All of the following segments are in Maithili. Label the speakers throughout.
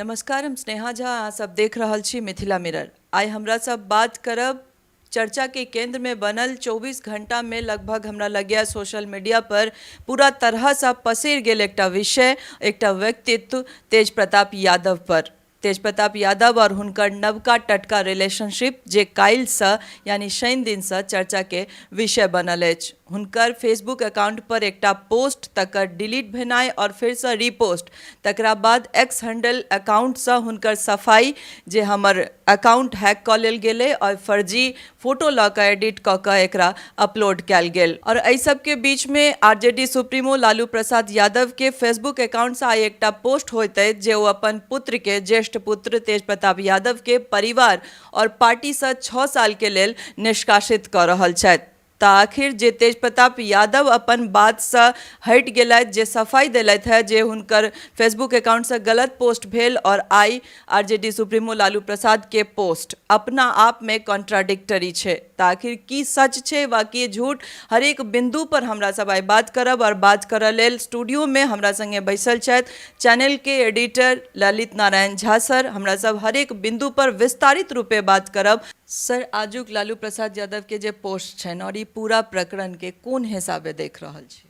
Speaker 1: नमस्कार, हम स्नेहा झा, अहाँ सब देख रहल छी मिथिला मिरर। आइ हमरा सब बात करब चर्चा के केंद्र में बनल 24 घंटा में लगभग हमरा लगैया सोशल मीडिया पर पूरा तरह से पसरि गेल एकटा विषय, एकटा व्यक्तित्व तेज प्रताप यादव पर। तेज प्रताप यादव और हुनकर नवका टटका रिलेशनशिप जे काल्हिसँ यानी शनि दिनसँ चर्चा के विषय बनल अछि। हुनकर फेसबुक अकाउंट पर एकटा पोस्ट, तकर डिलीट भेनाइ और फेरसँ रिपोस्ट, तकरा बाद एक्स हैंडल अकाउंटसँ हुनकर सफाई जे हमर अकाउंट हैक कऽ लेल गेलै और फर्जी फोटो लऽ कऽ एडिट कऽ कऽ एकरा अपलोड कयल गेल। और एहि सबके बीचमे आरजेडी सुप्रीमो लालू प्रसाद यादवके फेसबुक अकाउंटसँ आइ एकटा पोस्ट होइत अछि जे ओ अपन पुत्रके, ज्येष्ठ पुत्र तेज प्रताप यादवके परिवार और पार्टीसँ 6 सालके लेल निष्कासित कऽ रहल छथि। तऽ आखिर जे तेज प्रताप यादव अपन बातसँ हटि गेलथि, जे सफाई देलथि है जे हुनकर फेसबुक अकाउंटसँ गलत पोस्ट भेल, और आइ आरजेडी सुप्रीमो लालू प्रसाद के पोस्ट अपना आप में कॉन्ट्राडिक्टरी छै, तऽ आखिर की सच छै वा की झूठ, हरेक बिंदु पर हमरा सब आइ बात करब। और बात करऽ लेल स्टूडियो में हमरा संगे बैसल छथि चैनल के एडिटर ललित नारायण झा सर। हमरा सब हरेक बिंदु पर विस्तारित रूपे बात करब। सर, आजुक लालू प्रसाद यादव के जे पोस्ट छनि और ई पूरा प्रकरण के कोन हिसाबे देख रहल छी?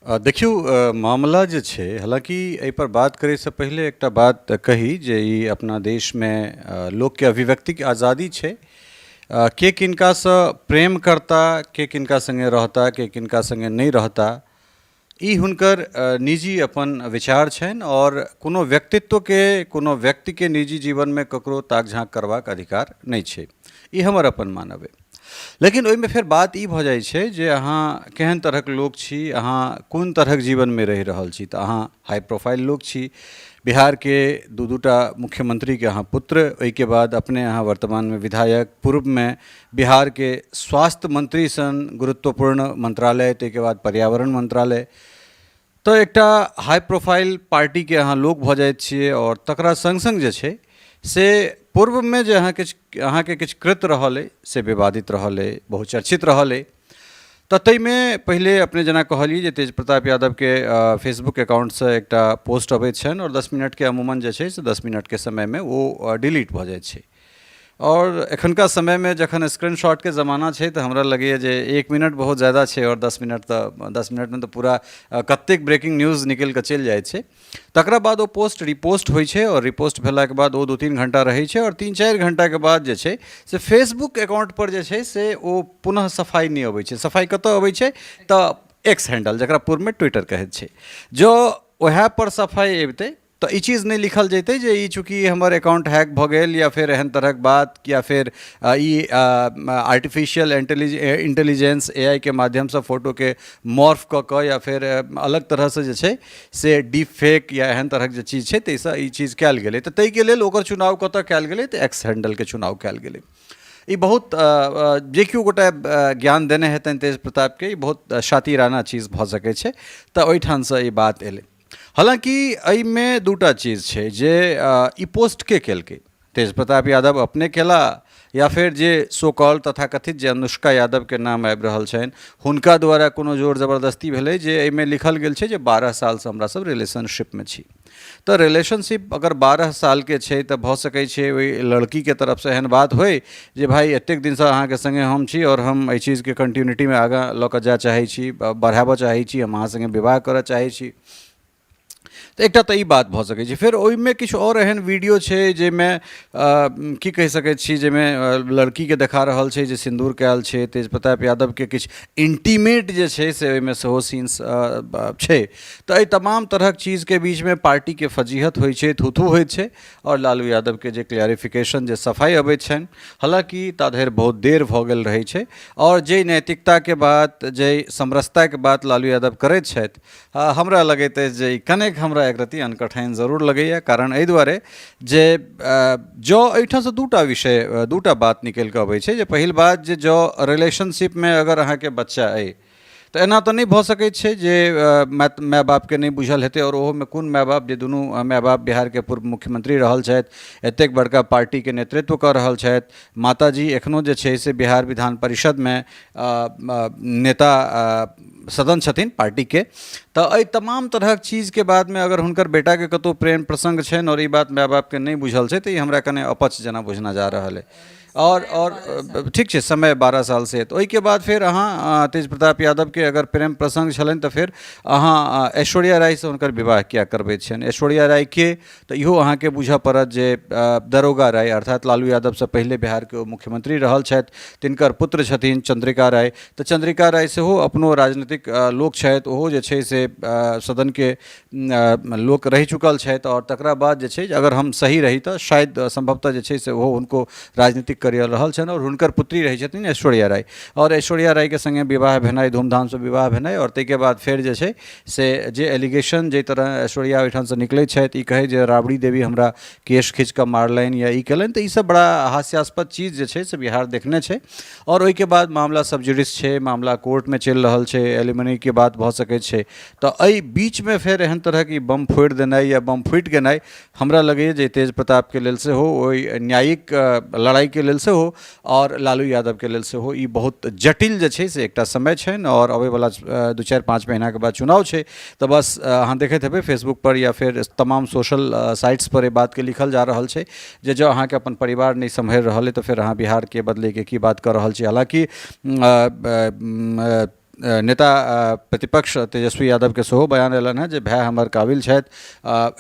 Speaker 2: देखियौ, मामला जे छै, हालाँकि एहिपर बात करैसँ पहिले एकटा बात कही जे ई अपना देशमे लोकके अभिव्यक्तिके आजादी छै। के किनकासँ प्रेम करता, के किनका सङ्गे रहता, के किनका सङ्गे नहि रहता, ई हुनकर निजी अपन विचार छनि आओर कोनो व्यक्तित्वके, कोनो व्यक्तिके निजी जीवनमे ककरो ताक झाँक करबाक अधिकार नहि छै। ई हमर अपन मानब अइ। लेकिन ओहिमे फेर बात ई भऽ जाइ छै जे अहाँ केहन तरहक लोक छी, अहाँ कोन तरहक जीवनमे रहि रहल छी। तऽ अहाँ हाई प्रोफाइल लोक छी, बिहारके दू दू टा मुख्यमन्त्रीके अहाँ पुत्र, ओहिके बाद अपने अहाँ वर्तमानमे विधायक, पूर्वमे बिहारके स्वास्थ्य मंत्री सन गुरुत्वपूर्ण मंत्रालय, ताहिके बाद पर्यावरण मंत्रालय। तऽ एकटा हाई प्रोफाइल पार्टीके अहाँ लोक भऽ जाइत छियै आओर तकरा सङ्ग सङ्ग जे छै से पूर्वमे जे अहाँ किछु, अहाँके किछु कृत रहल अइ से विवादित रहल अइ, बहुचर्चित रहल अइ। तऽ ताहिमे पहिले अपने जेना कहलियै जे तेज प्रताप यादवके फेसबुक अकाउंटसँ एकटा पोस्ट अबैत छनि आओर 10 मिनटके अमूमन जे छै से 10 मिनटके समयमे ओ डिलीट भऽ जाइत छै। आओर एखनका समयमे जखन स्क्रीनशॉटके जमाना छै तऽ हमरा लगैए जे 1 मिनट बहुत ज्यादा छै आओर 10 मिनट तऽ 10 मिनटमे तऽ पूरा कतेक ब्रेकिंग न्यूज निकलि कऽ चलि जाइ छै। तकरा बाद ओ पोस्ट रिपोस्ट होइ छै आओर रिपोस्ट भेलाके बाद ओ 2-3 घण्टा रहै छै आओर 3-4 घण्टाके बाद जे छै से फेसबुक अकाउंटपर जे छै से ओ पुनः सफाइ नहि अबै छै। सफाइ कतऽ अबै छै? तऽ एक्स हैंडल, जकरा पूर्वमे ट्विटर कहैत छै, जँ ओएहपर सफाइ अबितै तऽ ई चीज नहि लिखल जैतै जे ई चूँकि हमर अकाउंट हैक भऽ गेल या फेर एहन तरहक बात या फेर ई आर्टिफिशियल इंटेलिजेंस ए आई के माध्यमसँ फोटोके मॉर्फ कऽ कऽ या फेर अलग तरहसँ जे छै से डीप फेक या एहन तरहक जे चीज छै ताहिसँ ई चीज कयल गेलै। तऽ ताहिके लेल ओकर चुनाव कतऽ कयल गेलै? तऽ एक्स हैंडलके चुनाव कयल गेलै। ई बहुत जे केओ गोटा ज्ञान देने हेतनि तेज प्रतापके, ई बहुत शातिराना चीज भऽ सकै छै। तऽ ओहिठामसँ ई बात एलै। हालाँकि एहिमे दूटा चीज छै जे ई पोस्ट के केलकै, तेज प्रताप यादव अपने केला या फेर जे सो कॉल तथाकथित जे अनुष्का यादवके नाम आबि रहल छनि हुनका द्वारा कोनो जोर जबरदस्ती भेलै, जे एहिमे लिखल गेल छै जे 12 सालसँ हमरा सब रिलेशनशिपमे छी। तऽ रिलेशनशिप अगर 12 सालके छै तऽ भऽ सकै छै ओहि लड़कीके तरफसँ एहन बात होइ जे भाइ एतेक दिनसँ अहाँके सङ्गे हम छी आओर हम एहि चीजके कन्टिन्यूटीमे आगाँ लऽ कऽ जाय चाहै छी, बढ़ाबऽ चाहै छी, हम अहाँ सङ्गे विवाह करऽ चाहै छी। तऽ एकटा तऽ ई बात भऽ सकै छै। फेर ओहिमे किछु आओर एहन वीडियो छै जाहिमे की कहि सकै छी, जाहिमे लड़कीके देखा रहल छै जे सिन्दूर कयल छै, तेज प्रताप यादवके किछु इंटीमेट जे छै से ओहिमे सेहो सीन्स छै। तऽ एहि तमाम तरहक चीजके बीचमे पार्टीके फजीहत होइ छै, थूथू होइत छै आओर लालू यादवके जे क्लैरिफिकेशन, जे सफाइ अबैत छनि, हालाँकि ता धरि बहुत देर भऽ गेल रहै छै। आओर जाहि नैतिकताके बात, जाहि समरसताके बात लालू यादव करैत छथि, हमरा लगैत अछि जे ई कनेक हमरा एक रत्ती अनकठाइन जरूर लगैए। कारण एहि दुआरे जे जँ एहिठामसँ दूटा विषय, दूटा बात निकलि कऽ अबै छै जे पहिल बात जे जँ रिलेशनशिपमे अगर अहाँके बच्चा अइ तऽ एना तऽ नहि भऽ सकै छै जे माय बापके नहि बुझल हेतै। आओर ओहोमे कोन माय बाप, जे दुनू माय बाप बिहारके पूर्व मुख्यमंत्री रहल छथि, एतेक बड़का पार्टीके नेतृत्व कऽ रहल छथि, माताजी एखनो जे छै से बिहार विधान परिषदमे नेता सदन छथिन पार्टीके। तऽ एहि तमाम तरहक चीजके बादमे अगर हुनकर बेटाके कतहु प्रेम प्रसङ्ग छनि आओर ई बात माय बापके नहि बुझल छै, तऽ ई हमरा कने अपच जेना बुझना जा रहल अइ। आओर ठीक छै, समय 12 सालसँ, तऽ ओहिके बाद फेर अहाँ तेज प्रताप यादवके अगर प्रेम प्रसङ्ग छलनि तऽ फेर अहाँ ऐश्वर्या रायसँ हुनकर विवाह किया करबै छियनि? ऐश्वर्या रायके तऽ इहो अहाँके बुझऽ पड़त जे दरोगा राय, अर्थात लालू यादवसँ पहिले बिहारके ओ मुख्यमंत्री रहल छथि, तिनकर पुत्र छथिन चंद्रिका राय। तऽ चंद्रिका राय सेहो अपनो राजनीतिक लोक छथि, ओहो जे छै से सदनके लोक रहि चुकल छथि। आओर तकरा बाद जे छै, अगर हम सही रही तऽ शायद सम्भवतः जे छै से ओहो हुनको राजनीतिक करियर रहल छनि, आओर हुनकर पुत्री रहै छथिन ऐश्वर्या राय। आओर ऐश्वर्या रायके सङ्गे विवाह भेनाइ, धूमधामसँ विवाह भेनाइ, आओर ताहिके बाद फेर जे छै से जे एलिगेशन, जाहि तरह ऐश्वर्या ओहिठामसँ निकलै छथि ई कहै जे राबड़ी देवी हमरा केश खींच कऽ मारलनि या ई केलनि, तऽ ईसभ बड़ा हास्यास्पद चीज जे छै से बिहार देखने छै। आओर ओहिके बाद मामला सब जुडिस छै, मामला कोर्टमे चलि रहल छै, एलिमनीके बात भऽ सकै छै। तऽ एहि बीचमे फेर एहन तरहक ई बम फोड़ि देनाइ या बम फूटि गेनाइ, हमरा लगैए जे तेज प्रतापके लेल सेहो, ओहि न्यायिक लड़ाइके लेल सेहो आओर लालू यादवके लेल सेहो ई बहुत जटिल जे छै से एकटा समय छनि। आओर अबैवला 2, 4, 5 महीनाके बाद चुनाव छै, तऽ बस अहाँ देखैत हेबै फेसबुकपर या फेर तमाम सोशल साइट्सपर एहि बातके लिखल जा रहल छै जे जँ अहाँके अपन परिवार नहि सम्हरि रहल अइ तऽ फेर अहाँ बिहारके बदलैके की बात कऽ रहल छी। हालाँकि नेता प्रतिपक्ष तेजस्वी यादवके सेहो बयान अयलनि हेँ जे भाय हमर काबिल छथि,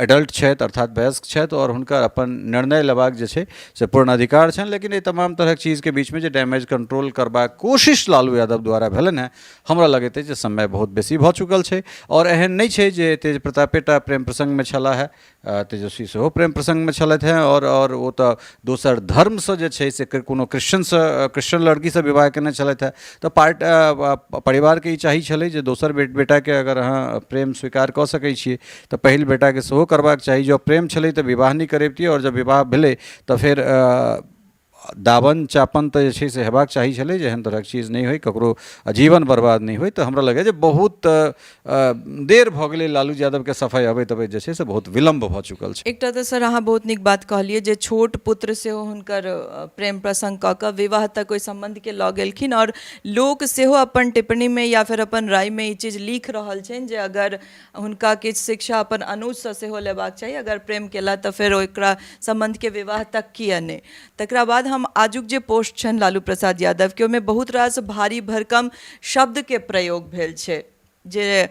Speaker 2: एडल्ट छथि, अर्थात वयस्क छथि, आओर हुनकर अपन निर्णय लेबाक जे छै से पूर्ण अधिकार छनि। लेकिन एहि तमाम तरहक चीजके बीचमे जे डैमेज कंट्रोल करबाक कोशिश लालू यादव द्वारा भेलनि हेँ, हमरा लगैत अछि जे समय बहुत बेसी भऽ चुकल छै। आओर एहन नहि छै जे तेज प्रतापेटा प्रेम प्रसङ्गमे छलाह हेँ, तेजस्वी सेहो प्रेम प्रसङ्गमे छलथि हेँ। आओर ओ तऽ दोसर धर्मसँ जे छै से कोनो क्रिश्चियनसँ, क्रिश्चियन लड़कीसँ विवाह केने छलथि हेँ। तऽ पार्ट परिवारके ई चाही छलै जे दोसर बेटाके अगर अहाँ प्रेम स्वीकार कऽ सकै छियै तऽ पहिल बेटाके सेहो करबाक चाही। जँ प्रेम छलै तऽ विवाह नहि करबितियै, आओर जँ विवाह भेलै तऽ फेर दाबन चापन तऽ जे छै से हेबाक चाही छलै जे एहन तरहक चीज नहि होइ, ककरो जीवन बर्बाद नहि होइ। तऽ हमरा लगैए जे बहुत देर भऽ गेलै लालू यादवके सफाइ अबैत अबैत, जे छै से बहुत विलम्ब भऽ चुकल छै।
Speaker 1: एकटा तऽ सर अहाँ बहुत नीक बात कहलियै जे छोट पुत्र सेहो हुनकर प्रेम प्रसङ्ग कऽ कऽ विवाह तक ओहि सम्बन्धके लऽ गेलखिन, आओर लोक सेहो अपन टिप्पणीमे या फेर अपन रायमे ई चीज लिख रहल छनि जे अगर हुनका किछु शिक्षा अपन अनुजसँ सेहो लेबाक चाही, अगर प्रेम केला तऽ फेर ओकरा सम्बन्धके विवाह तक किए नहि। तकरा बाद हम आजुक जे पोस्ट छनि लालू प्रसाद यादवके, ओहिमे बहुत रास भारी भरकम शब्दके प्रयोग भेल छै, जे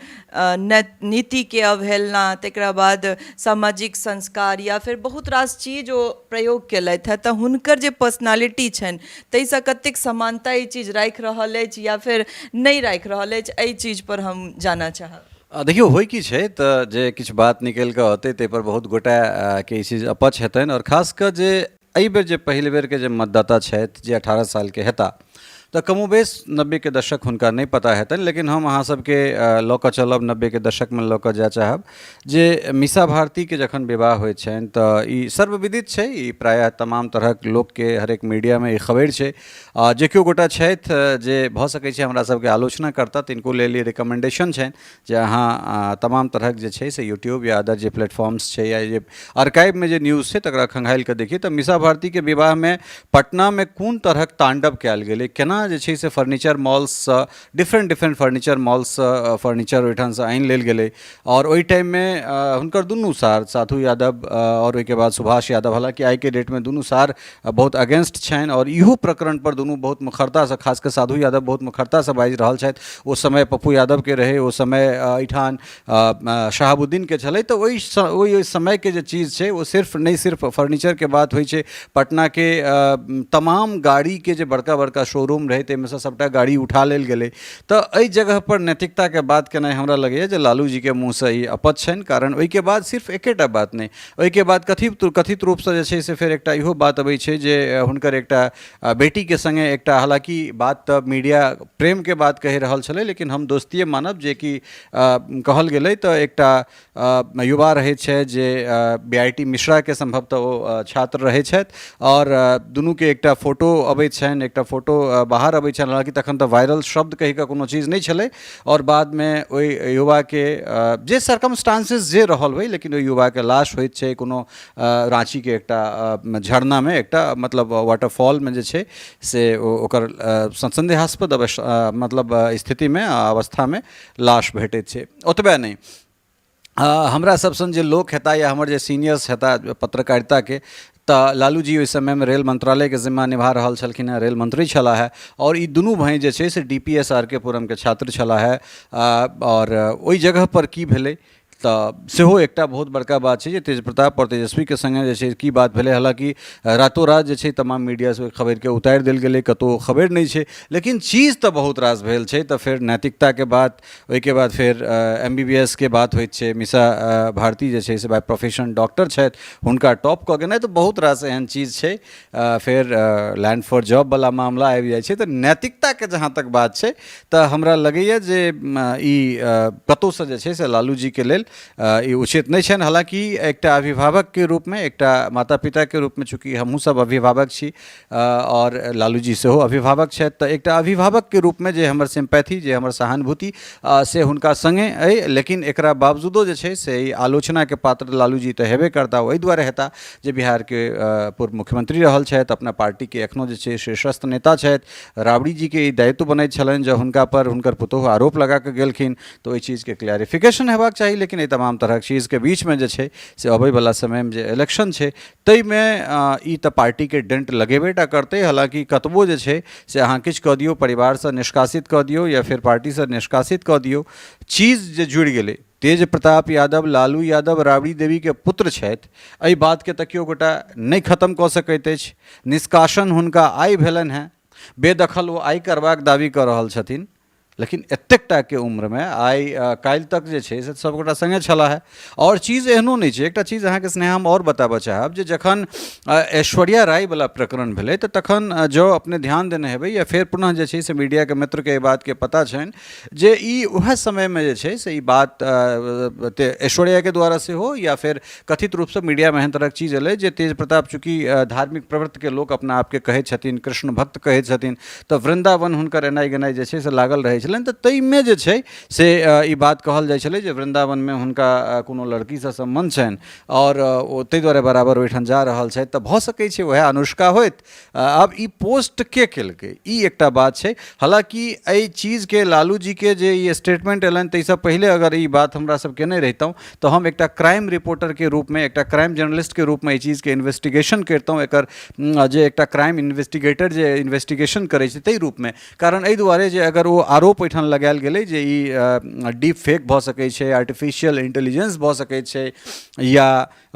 Speaker 1: नीतिके अवहेलना, तकरा बाद सामाजिक संस्कार या फेर बहुत रास चीज ओ प्रयोग केलथि हेँ। तऽ हुनकर जे पर्सनालिटी छनि ताहिसँ कतेक समानता ई चीज राखि रहल अछि या फेर नहि राखि रहल अछि, एहि चीजपर हम जानऽ चाहब।
Speaker 2: देखियौ, होइ की छै तऽ जे किछु बात निकलि कऽ अतै ताहिपर बहुत गोटाके ई चीज अपच हेतनि। आओर खास कऽ जे एहिबेर जे पहिल बेरके जे मतदाता छथि, जे 18 सालके हेता, तऽ कमोबेश 90के दशक हुनका नहि पता हेतनि। लेकिन हम अहाँ सबके लऽ कऽ चलब, 90के दशकमे लऽ कऽ जाय चाहब जे मीसा भारतीके जखन विवाह होइ छनि तऽ ई सर्वविदित छै, ई प्रायः तमाम तरहक लोकके हरेक मीडियामे ई खबरि छै। आ जे केओ गोटा छथि जे भऽ सकै छै हमरा सबके आलोचना करता, तिनको लेल ई रिकमेंडेशन छनि जे अहाँ तमाम तरहक जे छै से यूट्यूब या अदर जे प्लेटफॉर्म्स छै या जे आर्काइवमे जे न्यूज़ छै तकरा खंघालि कऽ देखिए। तऽ मीसा भारतीके विवाहमे पटनामे कोन तरहक तांडव कयल गेलै, केना जे छै से फर्नीचर मॉल्ससँ, डिफरेंट डिफरेंट फर्नीचर मॉल्ससँ फर्नीचर ओहिठामसँ आनि लेल गेलै। आओर ओहि टाइममे हुनकर दुनू सार साधु यादव आओर ओहिके बाद सुभाष यादव, हालाँकि आइके डेटमे दुनू सार बहुत अगेंस्ट छनि आओर इहो प्रकरणपर दुनू बहुत मुखरतासँ, खास कऽ साधु यादव बहुत मुखरतासँ बाजि रहल छथि। ओ समय पप्पू यादवके रहै, ओ समय एहिठाम शहाबुद्दीनके छलै। तऽ ओहि ओहि समयके जे चीज छै ओ सिर्फ नहि सिर्फ फर्नीचरके बात होइ छै, पटनाके तमाम गाड़ीके जे बड़का बड़का शोरूम रहै ताहिमेसँ सभटा गाड़ी उठा लेल गेलै। तऽ एहि जगहपर नैतिकताके बात केनाइ हमरा लगैए जे लालू जीके मुँहसँ ई अपच छनि। कारण ओहिके बाद सिर्फ एकेटा बात नहि, ओहिके बाद कथित रूपसँ जे छै से फेर एकटा इहो बात अबै छै जे हुनकर एकटा बेटीके सङ्गे एकटा, हालाँकि बात तऽ मीडिया प्रेमके बात कहि रहल छलै लेकिन हम दोस्तिए मानब जे कि कहल गेलै, तऽ एकटा युवा रहै छथि जे बी I T मिश्राके सम्भवतः ओ छात्र रहै छथि, आओर दुनूके एकटा फोटो अबै छनि, एकटा फोटो बाहर बाहर अबै छनि, हालाँकि तखन तऽ वायरल शब्द कहिकऽ कोनो चीज नहि छलै, आओर बादमे ओहि युवाके जे सर्कमस्टांसेस जे रहल होइ, लेकिन ओहि युवाके लाश होइत छै कोनो राँचीके एकटा झरनामे, एकटा मतलब वाटरफॉलमे जे छै से ओकर सन्देहास्पद मतलब स्थितिमे अवस्थामे लाश भेटैत छै। ओतबे नहि, हमरा सब सन जे लोक हेता या हमर जे सीनियर्स हेता पत्रकारिताके, तऽ लालू जी ओहि समयमे रेल मंत्रालयके जिम्मा निभा रहल छलखिन हेँ, रेल मंत्री छलाह हेँ, आओर ई दुनू भाय जे छै से डी पी एस आर के पुरमके छात्र छलाह हेँ। आओर ओहि जगहपर की भेलै तऽ सेहो एकटा बहुत बड़का बात छै जे तेज प्रताप आओर तेजस्वीके सङ्गे जे छै की बात भेलै। हालाँकि रातो रात जे छै तमाम मीडियासँ ओहि खबरिके उतारि देल गेलै, कतहु ओ खबरि नहि छै, लेकिन चीज तऽ बहुत रास भेल छै। तऽ फेर नैतिकताके बात, ओहिके बाद फेर एम बी बी एस के बात होइत छै, मिशा भारती जे छै से बाय प्रोफेशन डॉक्टर छथि, हुनका टॉप कऽ गेनाइ, तऽ बहुत रास एहन चीज छै। फेर लैंड फॉर जॉबवला मामला आबि जाइ छै। तऽ नैतिकताके जहाँ तक बात छै तऽ हमरा लगैए जे ई कतहुसँ जे छै से लालू जीके लेल ई उचित नहि छनि। हालाँकि एकटा अभिभावकके रूपमे, एकटा माता पिताके रूपमे, चूँकि हमहूँ सब अभिभावक छी आओर लालूजी सेहो अभिभावक छथि, तऽ एकटा अभिभावकके रूपमे जे हमर सिम्पैथी, जे हमर सहानुभूति से हुनका सङ्गे अइ। लेकिन एकरा बावजूदो जे छै से ई आलोचनाके पात्र लालूजी तऽ हेबे करता, ओहि दुआरे हेता जे बिहारके पूर्व मुख्यमंत्री रहल छथि, अपना पार्टीके एखनो जे छै शीर्षस्थ नेता छथि। राबड़ी जीके ई दायित्व बनैत छलनि जे हुनका पर हुनकर पुतोहु आरोप लगा कऽ गेलखिन तऽ ओहि चीजके क्लैरिफिकेशन हेबाक चाही। लेकिन एहि तमाम तरहक चीजके बीचमे जे छै से अबैवला समयमे जे इलेक्शन छै ताहिमे ई तऽ पार्टीके डेंट लगेबे टा करतै। हालाँकि कतबो जे छै से अहाँ किछु कऽ दियौ, परिवारसँ निष्कासित कऽ दियौ या फेर पार्टीसँ निष्कासित कऽ दियौ, चीज जे जुड़ि गेलै, तेज प्रताप यादव लालू यादव राबड़ी देवीके पुत्र छथि, एहि बातके तऽ केओ गोटा नहि खतम कऽ सकैत अछि। निष्कासन हुनका आइ भेलनि हेँ, बेदखल ओ आइ करबाक दावी कऽ रहल छथिन, लेकिन एतेक टाके उम्रमे आइ काल्हि तक जे छै से सभगोटा सङ्गे छलाह हे। आओर चीज एहनो नहि छै। एकटा चीज अहाँके स्नेहा हम आओर बताबऽ चाहब जे जखन ऐश्वर्या रायवला प्रकरण भेलै तऽ तखन जँ अपने ध्यान देने हेबै या फेर पुनः जे छै से मीडियाके मित्रके एहि बातके पता छनि जे ई उएह समयमे जे छै से ई बात ऐश्वर्याके द्वारा सेहो या फेर कथित रूपसँ मीडियामे एहन तरहक चीज एलै जे तेज प्रताप चूँकि धार्मिक प्रवृत्तिके लोक अपना आपके कहै छथिन, कृष्ण भक्त कहै छथिन, तऽ वृन्दावन हुनकर एनाइ गेनाइ जे छै से लागल रहै छलनि। तऽ ताहिमे जे छै से ई बात कहल जाइ छलै जे वृन्दावनमे हुनका कोनो लड़कीसँ सम्बन्ध छनि आओर ओ ताहि दुआरे बराबर ओहिठाम जा रहल छथि। तऽ भऽ सकै छै उएह अनुष्का होथि। आब ई पोस्ट के केलकै ई एकटा बात छै। हालाँकि एहि चीजके लालू जीके जे ई स्टेटमेंट एलनि ताहिसँ पहिले अगर ई बात हमरा सब केने रहितहुँ तऽ हम एकटा क्राइम रिपोर्टरके रूपमे, एकटा क्राइम जर्नलिस्टके रूपमे एहि चीजके इन्वेस्टिगेशन करितहुँ, एकर जे एकटा क्राइम इन्वेस्टिगेटर जे इन्वेस्टिगेशन करै छै ताहि रूपमे। कारण एहि दुआरे जे अगर ओ आरोप ओहिठाम लगायल गेलै जे ई डीप फेक भऽ सकै छै, आर्टिफिशियल इंटेलिजेंस भऽ सकै छै या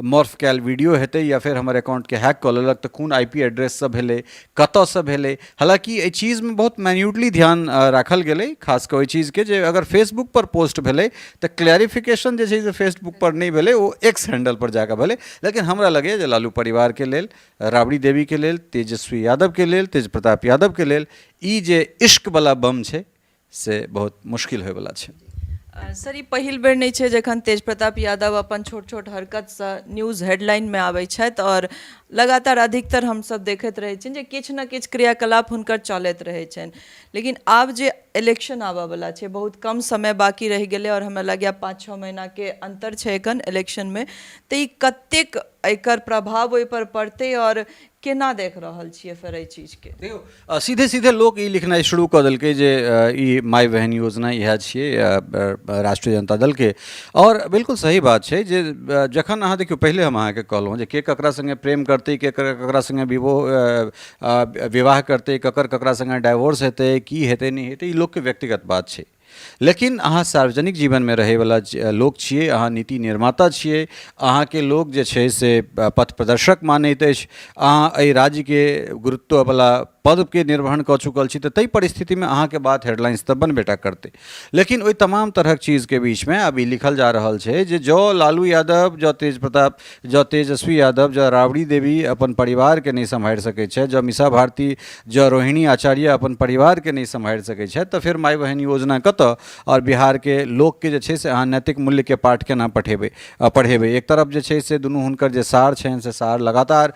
Speaker 2: मॉर्फ कयल वीडियो हेतै या फेर हमर अकाउंटके हैक कऽ लेलक, तऽ कोन I P एड्रेससँ भेलै, कतयसँ भेलै। हालाँकि एहि चीजमे बहुत माइन्यूटली ध्यान राखल गेलै, खास कऽ ओहि चीजके जे अगर फेसबुकपर पोस्ट भेलै तऽ क्लैरिफिकेशन जे छै से फेसबुकपर नहि भेलै, ओ एक्स हैंडलपर जाकऽ भेलै। लेकिन हमरा लगैए जे लालू परिवारके लेल, राबड़ी देवीके लेल, तेजस्वी यादवके लेल, तेज प्रताप यादवके लेल ई जे इश्कवला बम छै से बहुत मुश्किल होइवला छै।
Speaker 1: सर, ई पहिल बेर नहि छै जखन तेज प्रताप यादव अपन छोट छोट हरकतसँ न्यूज़ हेडलाइनमे आबै छथि आओर लगातार अधिकतर हमसभ देखैत रहै छियनि जे किछु ने किछु क्रियाकलाप हुनकर चलैत रहै छनि। लेकिन आब जे इलेक्शन आबऽवला छै, बहुत कम समय बाँकी रहि गेलै आओर हमरा लगैए 5-6 महीनाके अन्तर छै एखन इलेक्शनमे, तऽ ई कतेक एकर प्रभाव ओहिपर पड़तै आओर केना देख रहल छियै फेर एहि चीजके?
Speaker 2: देखियौ, सीधे सीधे लोक ई लिखनाइ शुरू कऽ देलकै जे ई माय बहन योजना इएह छियै राष्ट्रीय जनता दलके। आओर बिल्कुल सही बात छै जे जखन अहाँ देखियौ, पहिले हम अहाँके कहलहुँ जे के ककरा सङ्गे प्रेम करतै, के ककरा सङ्गे विवाह करतै, ककर ककरा सङ्गे डाइवोर्स हेतै, की हेतै नहि हेतै, ई लोकके व्यक्तिगत बात छै। लेकिन अहाँ सार्वजनिक जीवनमे रहैवला लोक छियै, अहाँ नीति निर्माता छियै, अहाँके लोक जे छै से पथ प्रदर्शक मानैत अछि, अहाँ एहि राज्यके गुरुत्ववला पदके निर्वहन कऽ चुकल छी, तऽ ताहि परिस्थितिमे अहाँके बात हेडलाइन्स तऽ बनबे टा करतै। लेकिन ओहि तमाम तरहक चीजके बीचमे आब ई लिखल जा रहल छै जे जँ लालू यादव, जँ तेज प्रताप, जँ तेजस्वी यादव, जँ राबड़ी देवी अपन परिवारके नहि सम्हारि सकै छथि, जँ मीसा भारती, जँ रोहिणी आचार्य अपन परिवारके नहि सम्हारि सकै छथि, तऽ फेर माय बहिन योजना कतऽ आओर बिहारके लोकके जे छै से अहाँ नैतिक मूल्यके पाठ केना पठेबै पढ़ेबै। एक तरफ जे छै से दुनू हुनकर जे सार छनि से सार लगातार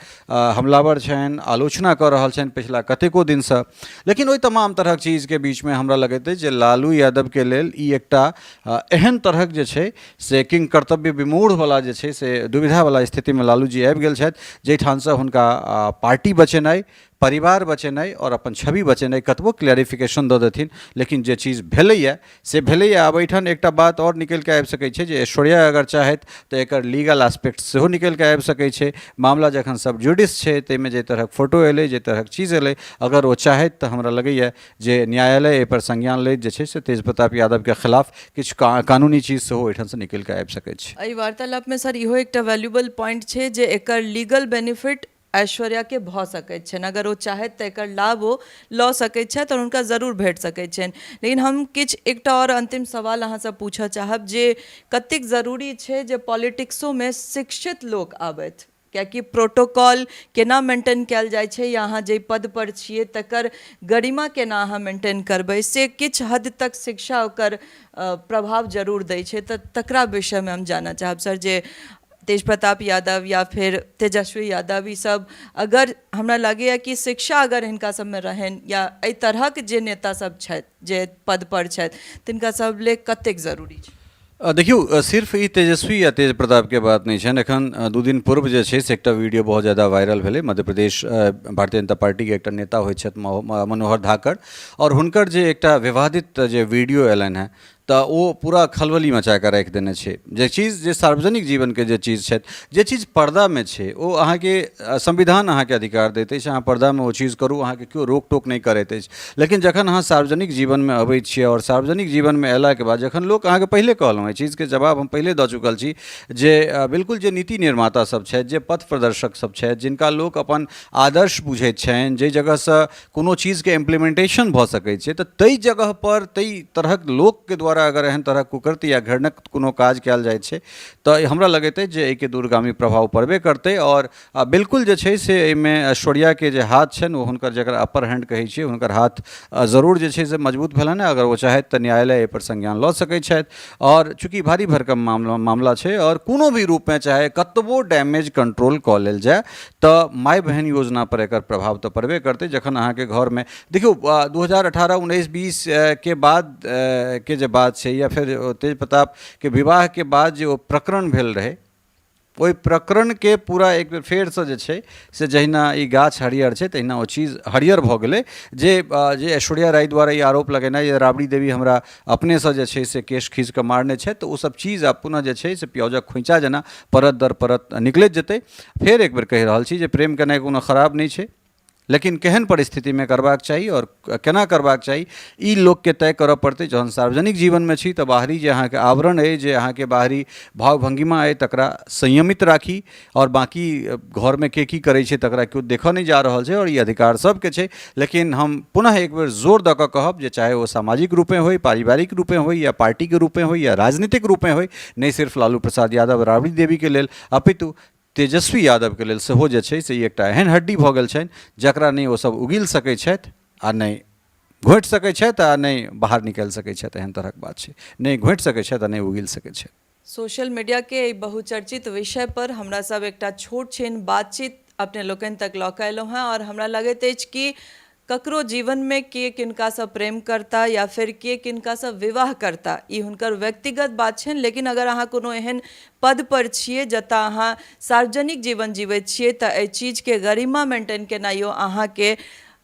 Speaker 2: हमलावर छनि, आलोचना कऽ रहल छनि पछिला कतेक कतेको दिनसँ। लेकिन ओहि तमाम तरहक चीजके बीचमे हमरा लगैत अछि जे लालू यादवके लेल ई एकटा एहन तरहक जे छै से किंग कर्तव्य विमूढ़वला जे छै से दुविधावला स्थितिमे लालू जी आबि गेल छथि, जाहिठामसँ हुनका पार्टी बचेनाइ, परिवार बचेनाइ आओर अपन छवि बचेनाइ, कतबो क्लैरिफिकेशन दऽ देथिन लेकिन जे चीज भेलैए से भेलैए। आब एहिठाम एकटा बात आओर निकलि कऽ आबि सकै छै जे ऐश्वर्या अगर चाहथि तऽ एकर लीगल एस्पेक्ट सेहो निकलि कऽ आबि सकै छै। मामला जखन सब जुडिस छै ताहिमे जाहि तरहक फोटो एलै, जाहि तरहक चीज एलै, अगर ओ चाहथि तऽ हमरा लगैए जे न्यायालय एहिपर संज्ञान लैत जे छै से तेज प्रताप यादवके खिलाफ किछु कानूनी चीज सेहो ओहिठामसँ निकलि कऽ आबि सकै छै।
Speaker 1: एहि वार्तालापमे सर इहो एकटा वैल्यूबल पॉइंट छै जे एकर लीगल बेनिफिट ऐश्वर्याके भऽ सकैत छनि, अगर ओ चाहथि तऽ एकर लाभ ओ लऽ सकैत छथि आओर हुनका जरूर भेट सकैत छनि। लेकिन हम किछु एकटा आओर अन्तिम सवाल अहाँसँ पूछऽ चाहब जे कतेक जरूरी छै जे पॉलिटिक्सोमे शिक्षित लोक आबथि, कियाकि प्रोटोकॉल केना मेंटेन कयल जाइ छै या अहाँ जाहि पदपर छियै तकर गरिमा केना अहाँ मेंटेन करबै, से किछु हद तक शिक्षा ओकर प्रभाव जरूर दै छै। तऽ तकरा विषयमे हम जानऽ चाहब सर जे तेज प्रताप यादव या फेर तेजस्वी यादव ई सब अगर हमरा लगैए कि शिक्षा अगर हिनका सबमे रहनि या एहि तरहक जे नेता सब छथि जे पदपर छथि तिनका सब लेल कतेक जरूरी छै?
Speaker 2: देखियौ, सिर्फ ई तेजस्वी या तेज प्रतापके बात नहि छनि। एखन 2 दिन पूर्व जे छै से एकटा वीडियो बहुत ज्यादा वायरल भेलै। मध्य प्रदेश भारतीय जनता पार्टीके एकटा नेता होइ छथि मनोहर धाकड़, आओर हुनकर जे एकटा विवादित जे वीडियो अयलनि हेँ तऽ ओ पूरा खलबली मचा कऽ राखि देने छै। जे चीज जे सार्वजनिक जीवनके जे चीज छथि, जे चीज पर्दामे छै, ओ अहाँके संविधान अहाँके अधिकार दैत अछि, अहाँ पर्दामे ओ चीज करू, अहाँके केओ रोक टोक नहि करैत अछि। लेकिन जखन अहाँ सार्वजनिक जीवनमे अबै छियै आओर सार्वजनिक जीवनमे अयलाके बाद जखन लोक अहाँके, पहिले कहलहुँ एहि चीजके जवाब हम पहिले दऽ चुकल छी जे बिल्कुल जे नीति निर्माता सब छथि, जे पथ प्रदर्शक सब छथि, जिनका लोक अपन आदर्श बुझैत छनि, जाहि जगहसँ कोनो चीजके इम्प्लीमेंटेशन भऽ सकै छै, तऽ ताहि जगहपर ताहि तरहक लोकके द्वारा अगर एहन तरहक कुकृत्य या घृणक कोनो काज कयल जाइ छै तऽ हमरा लगैत अछि जे एहिके दूरगामी प्रभाव पड़बे करतै। आओर बिल्कुल जे छै से एहिमे ऐश्वर्याके जे हाथ छनि, ओ हुनकर जकरा अपर हैंड कहै छियै, हुनकर हाथ जरूर जे छै से मजबूत भेलनि। अगर ओ चाहथि तऽ न्यायालय एहिपर संज्ञान लऽ सकै छथि। आओर चूँकि भारी भरकम मामला छै आओर कोनो भी रूपमे चाहे कतबो डैमेज कंट्रोल कऽ लेल जाय तऽ माय बहन योजना पर एकर प्रभाव तऽ पड़बे करतै। जखन अहाँके घरमे देखियौ 2018, 19, 20 के बाद के जे बात छै या फेर तेज प्रतापके विवाहके बाद जे ओ प्रकरण भेल रहै, ओहि प्रकरणके पूरा एक बेर फेरसँ जे छै से जहिना ई गाछ हरियर छै तहिना ओ चीज हरियर भऽ गेलै। जे जे ऐश्वर्या राय द्वारा ई आरोप लगेनाइ जे राबड़ी देवी हमरा अपनेसँ जे छै से केश खींच कऽ मारने छथि, तऽ ओसभ चीज आब पुनः जे छै से प्याजक खोँइचा जेना परत दर परत निकलैत जेतै। फेर एक बेर कहि रहल छी जे प्रेम केनाइ कोनो खराब नहि छै, लेकिन केहन परिस्थितिमे करबाक चाही आओर केना करबाक चाही ई लोकके तय करऽ पड़तै। जहन सार्वजनिक जीवनमे छी तऽ बाहरी जे अहाँके आवरण अइ, जे अहाँके बाहरी भाव भङ्गिमा अइ, तकरा संयमित राखी आओर बाँकी घरमे के की करै छै तकरा केओ देखऽ नहि जा रहल छै आओर ई अधिकार सबके छै। लेकिन हम पुनः एक बेर जोर दऽ कऽ कहब जे चाहे ओ सामाजिक रूपे होइ, पारिवारिक रूपे होइ या पार्टीके रूपे होइ या राजनीतिक रूपे होइ, नहि सिर्फ लालू प्रसाद यादव राबड़ी देवीके लेल अपितु तेजस्वी यादवके लेल सेहो जे छै से ई एकटा एहन हड्डी भऽ गेल छनि जकरा नहि ओसभ उगील सकै छथि आ नहि घोटि सकै छथि आ नहि बाहर निकालि सकै छथि। एहन तरहक बात छै, नहि घोटि सकै छथि आ नहि उगील सकै छथि।
Speaker 1: सोशल मीडिया के एहि बहुचर्चित विषय पर हमरा सब एकटा छोट छिन बातचीत अपने लोकनि तक लऽ कऽ अयलहुँ हेँ आओर हमरा लगैत अछि कि ककरो जीवनमे के किनकासँ प्रेम करता या फेर के किनकासँ विवाह करता ई हुनकर व्यक्तिगत बात छनि, लेकिन अगर अहाँ कोनो एहन पदपर छियै जतऽ अहाँ सार्वजनिक जीवन जीवैत छियै तऽ एहि चीजके गरिमा मेंटेन केनाइयो अहाँके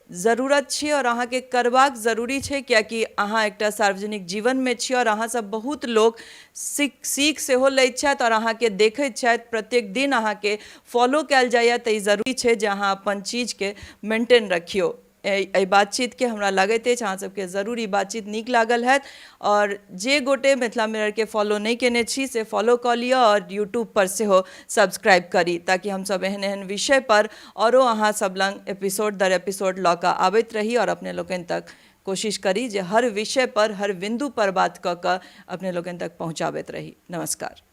Speaker 1: जरूरत छियै आओर अहाँके करबाक जरूरी छै, कियाकि अहाँ एकटा सार्वजनिक जीवनमे छी आओर अहाँसँ बहुत लोक सीख सेहो लैत छथि आओर अहाँके देखैत छथि, प्रत्येक दिन अहाँके फॉलो कयल जाइए, तऽ ई जरूरी छै जे अहाँ अपन चीजके मेंटेन रखियौ। एहि बातचीतके हमरा लगैत अछि अहाँ सबके जरूर ई बातचीत नीक लागल हैत आओर जे गोटे मिथिला मिररके फॉलो नहि केने छी से फॉलो कऽ लिअ आओर यूट्यूबपर सेहो सब्सक्राइब करी ताकि हमसब एहन एहन विषयपर आओरो अहाँ सब लग एपिसोड दर एपिसोड लऽ कऽ आबैत रही आओर अपने लोकनि तक कोशिश करी जे हर विषयपर हर बिन्दुपर बात कऽ कऽ अपने लोकनि तक पहुँचाबैत रही। नमस्कार।